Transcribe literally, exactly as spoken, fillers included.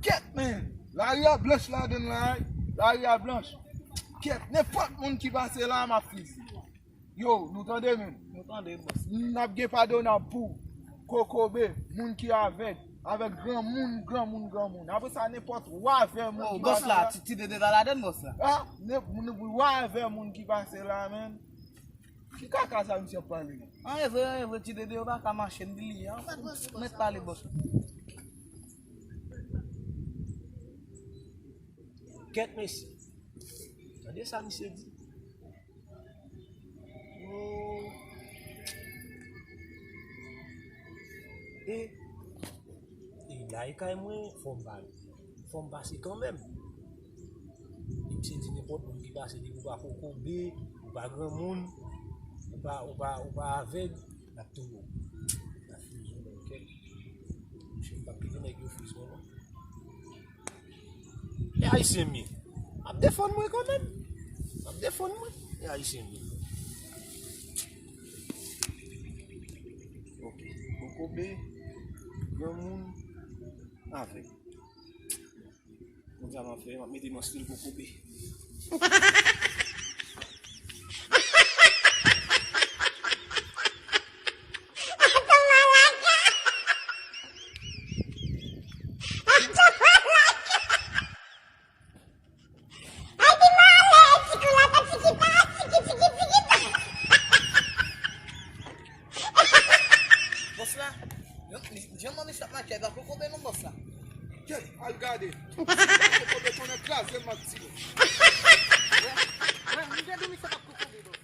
Kèt, men! Lari a blanch ladan l la, wi. Lari a blanch. Kèt, nenpòt moun ki pase la, m ap fizi. Yo, nou tande, men? Nou tande, bòs. N ap gen padonab pou Kokobe, moun ki avèg, avèk granmoun, granmoun, granmoun. Apre sa, nenpòt wa vè moun ki pase la. Oh, bòs la, Ti, Ti Dede ta ladan, bòs la. Ah, ne, moun, wa vè moun ki pase la, men. Ki kaka sa misye ap pale? An, e vre, e vre, Ti Dede yo pa ka mache, m di li, an. Mèt pale, bòs. Kèt, mesye. Tande sa misye di. Oh. E, e la e kay mwen, fò m pale. Fò m pase kanmenm. E misye di nenpòt moun ki pase, depi ou pa kokobe, ou pa granmoun, ou pa, ou pa, ou pa avèg, n ap touye w. N ap friz ou, men kèt. Misye, m p ap kite nèg yo friz mwen, non. E ayisyen m ye. M ap defann mwen kanmenm. M ap defann mwen. E ayisyen m ye. Ok. Kokobe, granmoun, avèg. Konn sa m ap fè, m ap mete m an stil kokobe. Bòs la, jan manmi sa ap mache a, e pa kokobe non, bòs la. Kèt, al gade. Si se pa kokobe, konnen kraze m ak ti. Wè, wè, m te di misye pa kokobe, bòs.